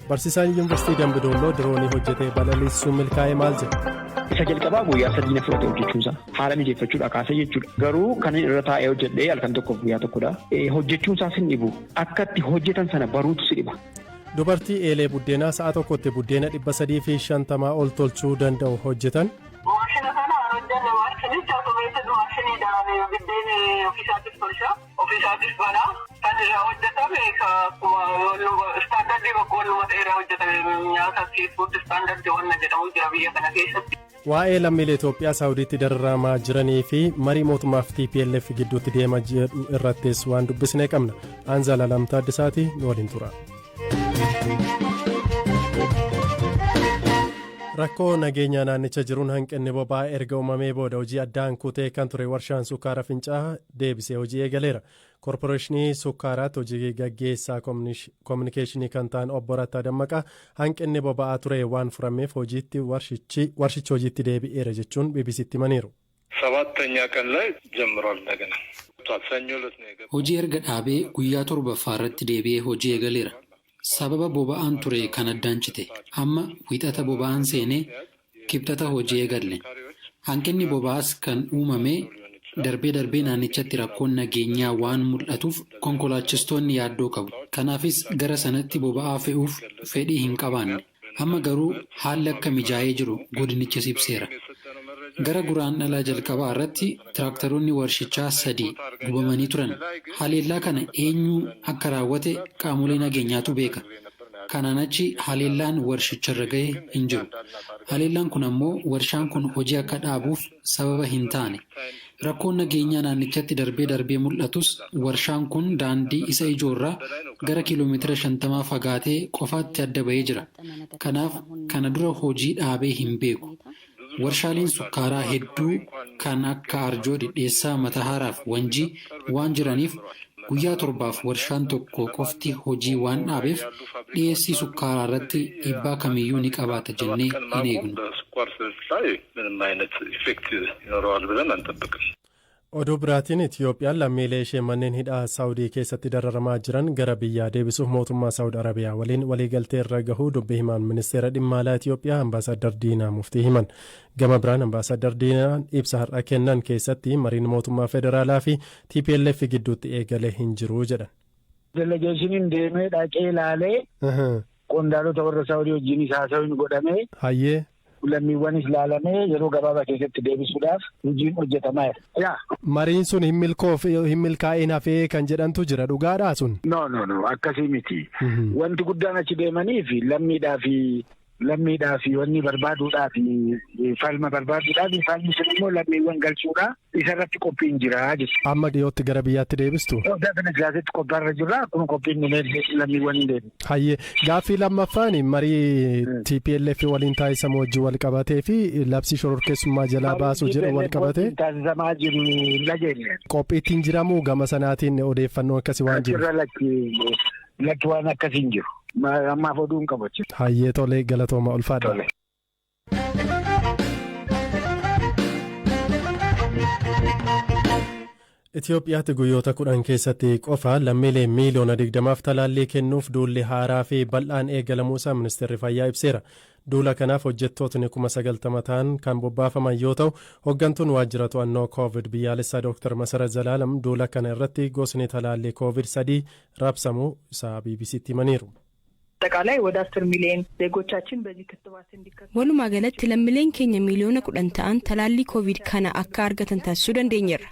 Barsiisaan Yuunivarsiitii Dambidolloo diroonii hojjetee balaliisuu milkaa'ee maal jedha? Isa jalqabaa guyyaa 3 na fudhate hojjechuunsaa. Haala mijeeffachuudha kaasee jechuudha. Garuu kan inni irra taa'ee hojjedhee halkan tokkoof guyyaa tokkodha. Hojjechuunsaa sin dhibu. Akka itti hojjetan sana baruutu si dhiba. Dubartii eelee buddeenaa sa'a tokkotti buddeena 350 ol tolchuu danda'u hojjetan. Maashina kana an hojjanne maashinichi automated maashiniidhaan biddeen ofiisaatif tolcha ofiisaatif bana kan irraa hojjetame akkuma istaandardii boqqoolluma ta'e irraa hojjetame nyaata seafood standard wanna jedhamu jira biyya kana keessatti. Waa'ee lammiilee Itoophiyaa Saawudiitti dararamaa jiranii fi marii mootummaaf TPLF gidduutti deema jedhu irrattis waan dubbisnee qabna. Aan Zalaalam Taaddasaati nu waliin tura. Rakkoo nageenyaa naannicha jiruun hanqinni boba'aa erga uumamee booda hojii addaan kutee kan ture warshaan sukkaara Fincaa'aa deebisee hojii eegaleera. Korporeeshinii Sukkaaraatti hojii gaggeessaa kominikeeshinii kan ta'an obbo Rattaa Dammaqaa hanqinni boba'aa ture waan furameef hojiitti warshichi warshichi hojiitti deebi'eera jechuun BBCtti himaniiru. ሰባተኛ ቀን ላይ ጀምሯል እንደገና ሰኞ ዕለት ነው የገባው። Hojii erga dhaabee guyyaa torbaffaa irratti deebi'ee hojii eegaleera. Sababa boba'aan ture kan addaan cite. Amma Wiixata boba'aan seenee Kibxata hojii eegalle. Hanqinni boba'aas kan uumame darbee darbee naannichatti rakkoon nageenyaa waan mul'atuuf konkolaachistoonni yaaddoo qabu. Kanaafis gara sanatti boba'aa fe'uuf fedhii hin qabaanne. Amma garuu haalli akka mijaa'ee jiru godinichis ibseera. Gara Guraandhalaa jalqabaa irratti tiraaktaroonni warshichaa sadi gubamanii turan. Haleellaa kana eenyu akka raawwate qaamolee nageenyaatu beeka. Kanaan achi haleellaan warshicharra gahe hin jiru. Haleellaan kun ammoo warshaan kun hojii akka dhaabuuf sababa hin taane. Rakkoon nageenyaa naannichatti darbee darbee mul'atus warshaan kun daandii isa ijoorraa gara kiiloomeetira 50 fagaatee qofaatti adda bahee jira. Kanaaf kana dura hojii dhaabee hin beeku. Warshaaleen sukkaaraa hedduu kan akka Arjoo, Dhidheessaa, Matahaaraaf Wanjii waan jiraniif guyyaa torbaaf warshaan tokko qofti hojii waan dhaabeef dhiyeessii sukkaaraa irratti dhiibbaa kamiyyuu ni qabaata jennee hin eegnu. Oduu biraatiin Itiyoophiyaan lammiilee ishee manneen hidhaa Saawudii keessatti dararamaa jiran gara biyyaa deebisuuf mootummaa Saawud Arabiyaa waliin waliigaltee irra gahuu dubbi himaan ministeera dhimma alaa Itiyoophiyaa Ambaasaddar Diinaa Muftii himan. Gama biraan Ambaasaddar Diinaan ibsa har'a kennan keessatti mariin mootummaa federaalaa fi tplf gidduutti eegale hin jiru jedhan. Delegeeshiniin deemee dhaqee ilaalee qondaalota warra Saawudii wajjinis haasawni godhamee Hayyee. lammiiwwanis ilaalamee yeroo gabaabaa keessatti deebisuudhaaf hojiin hojjetamaa jira. Yaa. Mariin sun hin milkoof hin milkaa'in hafee kan jedhantu jira dhugaadhaa sun? No no no akkasii miti. Wanti guddaan achi deemaniif lammiidhaa fi lammiidhaa fi wanni barbaaduudhaa fi falma barbaaduudhaa fi falmi sun immoo lammiiwwan galchuudha isa irratti qophiin jira jechuudha. Amma dhiyootti gara biyyaatti deebistu? Definitely asitti qophaarra jirra akkuma qophiin dhumee lammiiwwan hin deebisu. Hayyee gaaffii lammaffaan marii TPLF waliin taasisamu wajjin wal qabatee fi labsii shororkeessummaa jalaa baasuu jedhu wal qabatee. Taasisamaa jiru hin dhageenye. Qophiittiin jiramu gama sanaatiin odeeffannoo akkasii waan jiru. Achirra lakki lakki waan akkasii hin jiru. Ammaaf oduu hin qabu achi. Hayyee tolee galatooma ulfaadha. Tole. Itoophiyaatti guyyoota 10 keessatti qofa lammiilee miiliyoona 20f talaallii kennuuf duulli haaraa fi bal'aan eegalamuusaa Ministeerri Fayyaa ibseera. Duula kanaaf hojjettootni 90,000 ta'an kan bobbaafaman yoo ta'u, hoggantuun waajjira to'annoo Covid biyyaalessaa Dooktar Masarat Zalaalam duula kana irratti gosni talaallii Covid 3 raabsamuu isaa BBCtti himaniiru. አጠቃላይ ወደ 10 ሚሊዮን ዜጎቻችን በዚህ ክትባት እንዲከተቡ Walumaa galatti lammileen keenya miiliyoona 10 ta'an talaallii Covid kana akka argatan taasisuu dandeenyerra.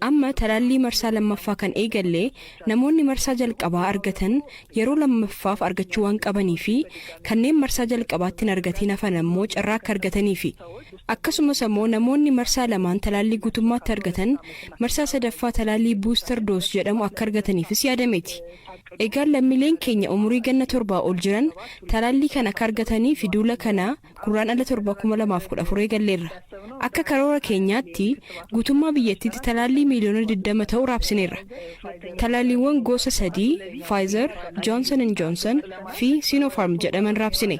Amma talaallii marsaa lammaffaa kan eegalle namoonni marsaa jalqabaa argatan yeroo lammaffaaf argachuu waan qabanii fi kanneen marsaa jalqabaatti hin argatiin hafan ammoo carraa akka argataniifi. Akkasumas ammoo namoonni marsaa lamaan talaallii guutummaatti argatan marsaa sadaffaa talaallii booster dose jedhamu akka argataniifis yaadameeti. Egaan lammiileen keenya umurii ganna torbaa ol jiran talaallii kana akka argataniif duula kana Gurraandhala 7, 2014 eegalleerra. Akka karoora keenyaatti guutummaa biyyattiitti talaallii miiliyoona 20 ta'u raabsineerra. Talaalliiwwan gosa sadii, Pfizer, Johnson Johnson fi Sinopharm jedhaman raabsine.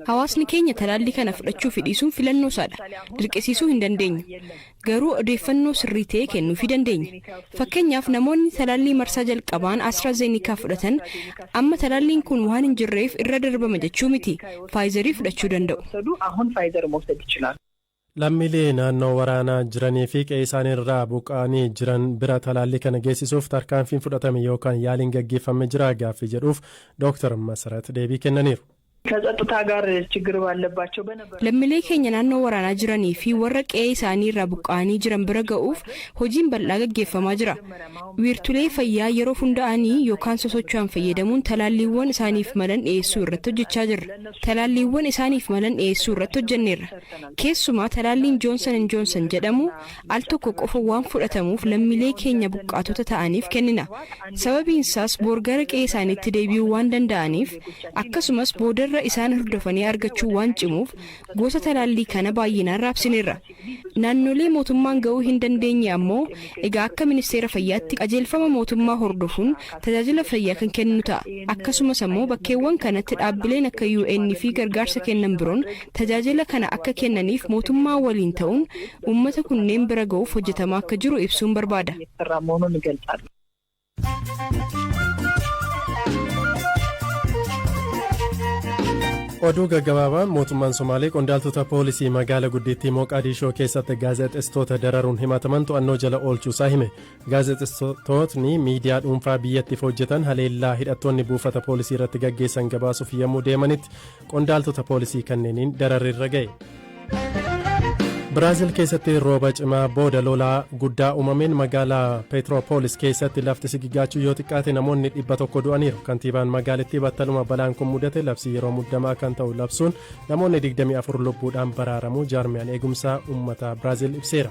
Hawaasni keenya talaallii kana fudhachuu fi dhiisuun filannoo isaadha. Dirqisiisuu hin dandeenyu. Garuu odeeffannoo sirrii ta'e kennuufii dandeenya. Fakkeenyaaf, namoonni talaallii marsaa jalqabaan AstraZeneca fudhatan amma talaalliin kun waan hin jirreef irra darbama jechuu miti. Pfizerii fudhachuu danda'u. አሁን ፋይዘር መውሰድ ይችላሉ። Lammiilee naannoo waraanaa jiranii fi qe'ee isaanii irraa buqqa'anii jiran bira talaallii kana geessisuuf tarkaanfiin fudhatame yookaan yaaliin gaggeeffame jira gaaffii jedhuuf Dooktar Masarat deebii kennaniiru. ከጸጥታ ጋር ችግር ባለባቸው በነበረ Lammiilee keenya naannoo waraanaa jiranii fi warra qe'ee isaanii irraa buqqa'anii jiran bira ga'uuf hojiin bal'aa gaggeeffamaa jira. Wiirtulee fayyaa yeroo hundaa'anii yookaan sosocho'an fayyadamuun talaalliiwwan isaaniif malan dhiyeessuu irratti hojjechaa jirra. Talaalliiwwan isaaniif malan dhiyeessuu irratti hojjenneerra. Keessumaa talaalliin Johnson Johnson jedhamu al tokko qofa waan fudhatamuuf lammiilee keenya buqqaatota ta'aniif kennina. Sababiin isaas boor gara qe'ee isaaniitti deebi'uu waan danda'aniif, akkasumas boodarra isaan hordofanii argachuu waan cimuuf gosa talaallii kana baay'inaan raabsineerra. Naannolee mootummaan ga'uu hin dandeenye ammoo egaa akka ministeera fayyaatti qajeelfama mootummaa hordofuun tajaajila fayyaa kan kennu ta'a. Akkasumas ammoo bakkeewwan kanatti dhaabbileen akka UN fi gargaarsa kennan biroon tajaajila kana akka kennaniif mootummaa waliin ta'uun uummata kunneen bira ga'uuf hojjetamaa akka jiru ibsuun barbaada. እየተሰራ መሆኑን እገልጻለሁ። Oduu gaggabaabaan, mootummaan Somaalee qondaaltota poolisii magaala guddittii Mooqaadishoo keessatti gaazexeessitoota dararuun himataman to'annoo jala oolchuusaa hime. Gaazexeessitootni miidiyaa dhuunfaa biyyattiif hojjetan haleellaa hidhattoonni buufata poolisii irratti gaggeessan gabaasuuf yommuu deemanitti qondaaltota poolisii kanneeniin dararriirra ga'e. Biraazil keessatti rooba cimaa booda lolaa guddaa uumameen magaalaa Peetroopolis keessatti lafti sigigaachuu yoo xiqqaate namoonni 100 du'aniiru. Kantiibaan magaalittii battaluma balaan kun mudate labsii yeroo muddamaa kan ta'u labsuun namoonni 24 lubbuudhaan baraaramuu jaarmiyaan eegumsaa uummata Biraazil ibseera.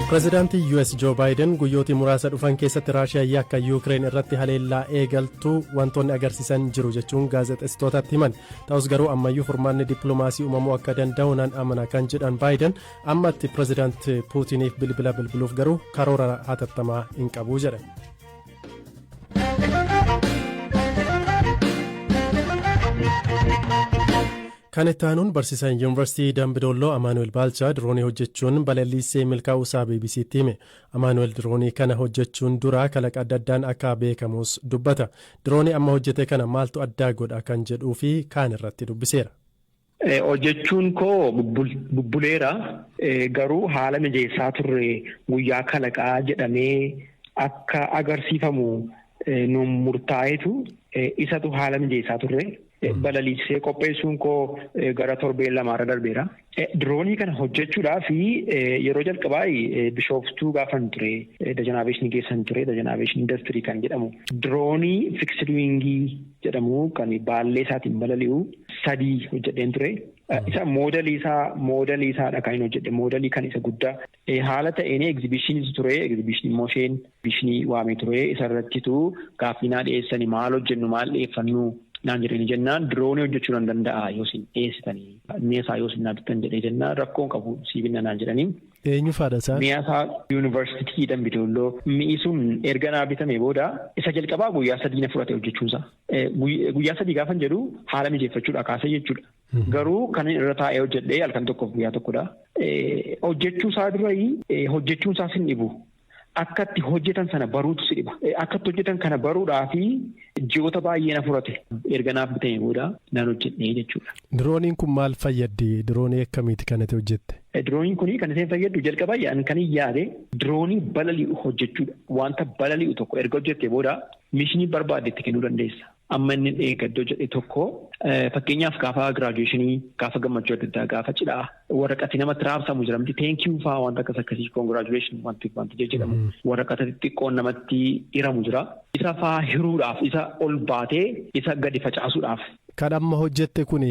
Pireezidaantii US Joo Baayiden guyyootii muraasa dhufan keessatti Raashiyaa yakka Yuukireen irratti haleellaa eegaltuu wantoonni agarsiisan jiru jechuun gaazexeessitootatti himan. Ta'us garuu ammayyuu furmaanni dippiloomaasii uumamuu akka danda'u nan amana kan jedhan Baayiden, ammatti pireezidaant Puutiniif bilbila bilbiluuf garuu karoora hatattamaa hin qabu jedhan. Kan itti aanuun, barsiisaan Yuunivarsiitii Dambidolloo Amaanuel Baalchaa diroonii hojjechuun balaliisee milkaa'uu isaa BBCtti hime. Amaanuel diroonii kana hojjechuun dura kalaqa adda addaan akka beekamus dubbata. Diroonii amma hojjete kana maaltu addaa godha kan jedhuu fi kaan irratti dubbiseera. Hojjechuun koo bubbuleera, garuu haala mijeessaa turre. Guyyaa kalaqaa jedhamee akka agarsiifamu nu murtaa'etu isatu haala mijeessaa turre. Balaliisee qopheessuun koo gara torbee lamaarra darbeera. Diroonii kana hojjechuudhaaf yeroo jalqabaa Bishooftuu gaafan ture, Dajan Aviation keessan ture, Dajan Aviation Industry kan jedhamu. Diroonii fixed wingii jedhamu kan baallee isaatiin balali'u sadii hojjedheen ture. Isa moodelii isaadha kan inni hojjedhe, moodelii kan isa guddaa. Haala ta'een egzibishiniitu ture, egzibishinii immoo isheen egzibishinii waamee ture, isarrattitu gaaffii naa dhiyeessanii, maal hojjennu, maal dhiyeeffannu naan jedhanii jennaan, diroonii hojjechuu nan danda'a yoo isin dhiyeessitanii, mi'a isaa yoo isin naa bittan jedhee jennaan, rakkoon qabu, sii binna naan jedhanii. Eenyu faadha isaan? Mi'a isaa Yuunivarsiitii Dambidolloo. Mi'i sun erga naa bitame booda isa jalqabaa guyyaa 3 na fudhate hojjechuunsaa. Guyyaa 3 gaafan jedhu haala mijeeffachuudha kaasee jechuudha. Garuu kan irra taa'ee hojjedhee halkan tokkoof guyyaa tokkodha. Hojjechuu isaa durii hojjechuun isaas hin dhibu. Akka itti hojjetan sana baruutu si dhiba. Akka itti hojjetan kana baruudhaa fi ji'oota baay'ee na fudhate. Erga naaf bitame booda nan hojjedhee jechuudha. Dirooniin kun maal fayyaddi? Diroonii akkamiiti kan ati hojjette? Dirooniin kun kan isheen fayyaddu, jalqabaa kan hin yaade diroonii balali'u hojjechuudha. Wanta balali'u tokko erga hojjettee booda mishinii barbaadde itti kennuu dandeessa. Amma inni eeggaddoo jedhe tokko, fakkeenyaaf gaafa graduationii, gaafa gammachuu adda addaa, gaafa cidhaa waraqati namatti raabsamu jira miti, thank you faa, wanta akkas akkasii, congratulation wanti jedhamu waraqata xixiqqoon namatti hiramu jira. Isa faa hiruudhaaf, isa ol baatee isa gadi facaasuudhaaf. Kan amma hojjette kun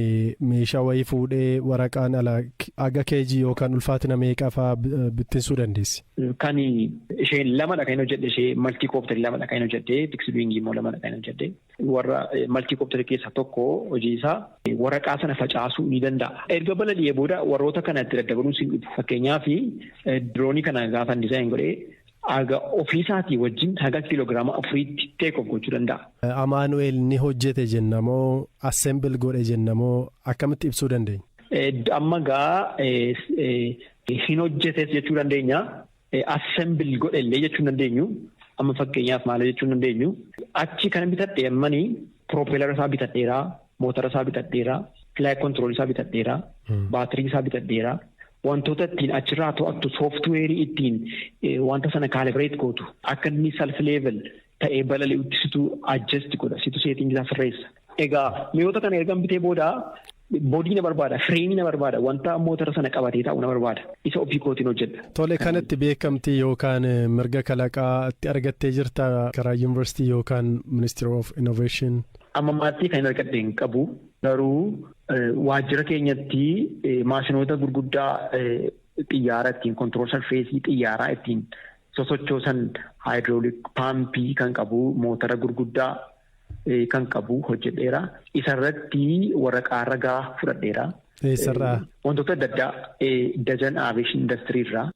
meeshaa wayii fuudhee waraqaan ala aga keejii yookaan ulfaatina meeqa faa bittinsuu dandeessi? Kan isheen lamadha kan inni hojjedhe, ishee multicopterii lamadha kan inni hojjedhe, fixed wingii immoo lamadha kan inni hojjedhe. Warra multicopterii keessaa tokko hojii isaa waraqaa sana facaasuu ni danda'a. Erga balali'ee booda warroota kana itti daddabaluun siin dhufu. Fakkeenyaaf, diroonii kana gaafa design godhee haga ofiisaatii wajjin haga kiiloogiraama 4tti take off gochuu danda'a. Amaanu'eel ni hojjete jennamoo, assemble godhe jennamoo, akkamitti ibsuu dandeenya? Amma gaa hin hojjetes jechuu dandeenya. Assemble godhe illee jechuu dandeenyu. Amma fakkeenyaaf maal jechuu dandeenyu? Achi kana bitadhe ammanii propeller isaa bitadheeraa, motora isaa bitadheeraa, flight control isaa bitadheeraa, baatirii isaa bitadheeraa. Wantoota ittiin achirraa to'attu, sooftuweerii ittiin wanta sana calibrate gootu, akka inni self level ta'ee balali'utti situ adjust godha, situ setting isaa sirreessa. Egaa mi'oota kana erga bitee booda body na barbaada, frameii na barbaada, wanta motora sana qabatee taa'u na barbaada. Isa ofii kootiin hojjedha. Tole, kanatti beekamtii yookaan mirga kalaqaa itti argattee jirta karaa yuunivarsiitii yookaan Ministry of Innovation? Amma ammaatti kan hin argadhe hin qabu. Garuu waajjira keenyatti maashinoota gurguddaa xiyyaara ittiin control surfaceii xiyyaaraa ittiin sosochoosan, hydraulic pumpii kan qabu, motora gurguddaa kan qabu hojjedheera. Isarratti waraqaa ragaa fudhadheera. Eessarraa? Wantoota adda addaa Dajan Aviation Industry irraa.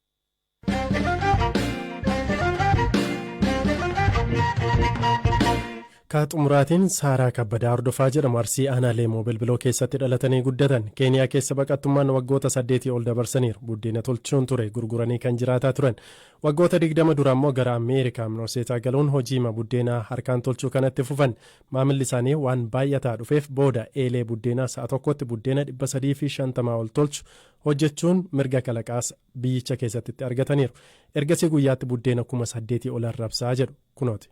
Ka xumuraatiin Saaraa Kabbadaa Hordofaa jedhamu. Arsii aanaa Leemoo Bilbiloo keessatti dhalatanii guddatan. Keeniyaa keessa baqattummaan waggoota 8 ol dabarsaniiru. Buddeena tolchuun ture gurguranii kan jiraataa turan. Waggoota 20 dura immoo gara Ameerikaa Minnesotaa galuun hojiima buddeenaa harkaan tolchuu kanatti fufan. Maamilli isaanii waan baay'ataa dhufeef booda eelee buddeenaa sa'a tokkotti buddeena 350 ol tolchu hojjechuun mirga kalaqaas biyyicha keessatti itti argataniiru. Ergasii guyyaatti buddeena 8,000 ol arrabsaa jedhu kunooti.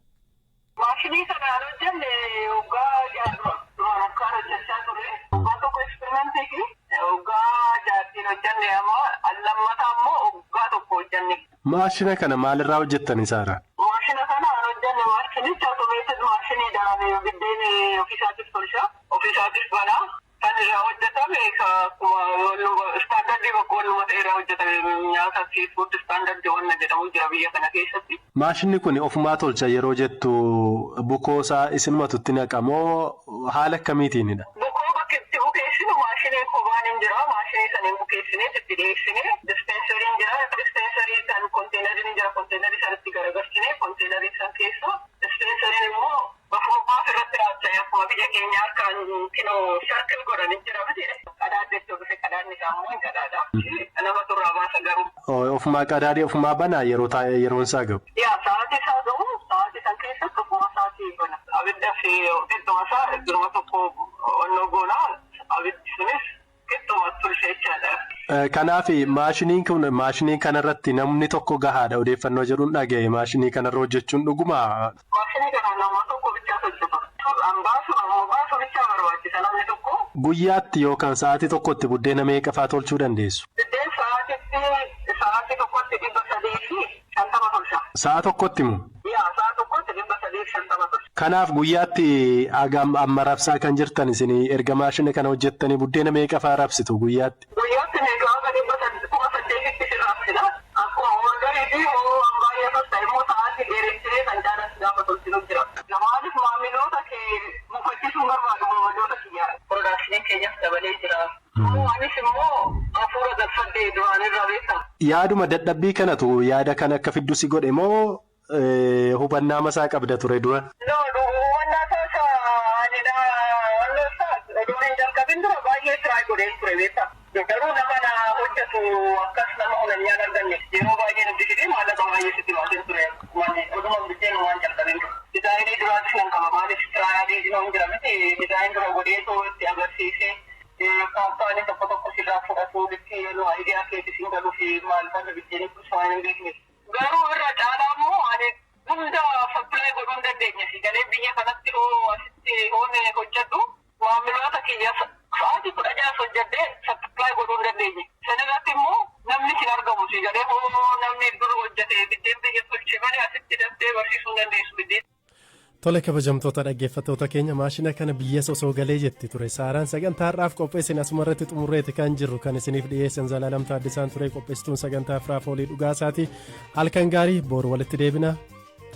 Maashinii sanaan hojjenne waggaa 6 dura. Duraan harkaan hojjechaa ture. Waggaa tokko experimentii fi waggaa jaattiin hojjenne, amma lammataa immoo waggaa tokko hojjenne. Maashina kana maalirraa hojjettani, Saara? Maashina kana hojjenne, maashinicha automated maashiniidhaan biddeen ofiisaatiif tolcha. Ofiisaatiif banaa. Kan irraa hojjetame akkuma standardii bakka wannuma ta'e irraa hojjetame, nyaata fi food standardii wanna jedhamu jira biyya kana keessatti. Maashinni kun ofumaa tolcha yeroo jettu, bukoosaa isinumatu itti naqamoo haala akkamiitiinidha? Bukoo bakka itti bukeessinu maashinii kophaan hin jira. Maashinii saniin bukeessinee itti dhiyeessinee, dispenseriin jira. Dispenserii kan containeriin hin jira. Containerii sanatti garagalchinee, containerii san keessa dispenseriin immoo ofumaa irratti raabsanii, akkuma biyya keenya harkaan kinoo circle godhanii jira miti. Qadaaddeetti dhufe, qadaadni isaa immoo hin qadaada. Nama turraa baasa garuu. Ofumaa qadaadee ofumaa banaa yeroo taa'ee yeroon isaa gahu? Yaa, sa'aatii isaa gahu, sa'aatii san keessatti ofumaa sa'aatii bana. Abidda fi qixxuma isaa duruma tokko onnoo goonaa, abiddi sunis qixxuma tolcha jechaadha. Kanaaf maashiniin kun, maashinii kanarratti namni tokko gahaadha odeeffannoo jedhuun dhaga'e, maashinii kanarra hojjechuun dhuguma? Maashinii kana nama tokko bichaatu hojjeta. Baasu baasu bichaa barbaachisa namni tokko. Guyyaatti yookaan sa'aatii tokkotti buddeena meeqa fa'aa tolchuu dandeessu? Biddeen sa'aatitti, sa'aatii tokkotti 350 tolcha. Sa'a tokkotti moo? Yaa, sa'a tokkotti 350 tolcha. Kanaaf guyyaatti hagam amma rabsaa kan jirtan isin, erga maashina kana hojjettanii buddeena meeqa fa'aa rabsitu guyyaatti? Guyyaatti meeqa haga dhibba 8,000tti si raabsina. Akkuma orderii fi hoo baay'ee ta'e immoo sa'aatii dheeressinee kan caalatti gaafa tolchinu jira. Maaliif, maamiloota kee mufachiisuu barbaadu, maamiloota kiyya. Productioniin keenyas dabalee jira. Anis immoo hafuura galfadhee duraan irraa beekama. Yaaduma dadhabbii kanatu yaada kana akka fiddu si godhe moo hubannaa masaa qabda ture dura? No, hubannaa isaa ani odoo hin jalqabin dura baay'ee try godheen ture, beektaa. Garuu nama na hojjetu akkas nama onanyaan arganne, yeroo baay'ee nutti fidee maallaqa baay'ee sitti baaseen ture. Oduma biddeen waan jalqabin dura. Designii duraatis nan qaba. Maaliif, trialii hin jira miti, design dura godhee too itti agarsiisee kaampaanii tokko tokko sirraa fudhatu, likkii yeroo idea keetis hin galuu fi maal maal biddeen kun waan hin beekne. Garuu irra caalaa immoo ani hunda supply godhuu hin dandeenye. Si galee, biyya kanatti hoo asitti hoone hojjedhu, maamiloota kiyya sa'aatii 16 hojjedhee supply godhuu hin dandeenye. Sanirratti immoo namni sin argamu, si galee, hoo namni dur hojjete biddeen biyya tolche malee asitti daftee barsiisuu hin dandeessu biddeen. Tole, kabajamtoota dhaggeeffattoota keenya, maashina kana biyya osoo galee jetti ture Saaraan. Sagantaa har'aaf qopheessin asuma irratti xumurreeti kan jirru. Kan isiniif dhiyeessan Zalaalam Taaddisaan ture, qopheessituun sagantaa Firaafoolii Dhugaasaati. Halkan gaarii, boru walitti deebina,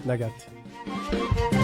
nagaatti.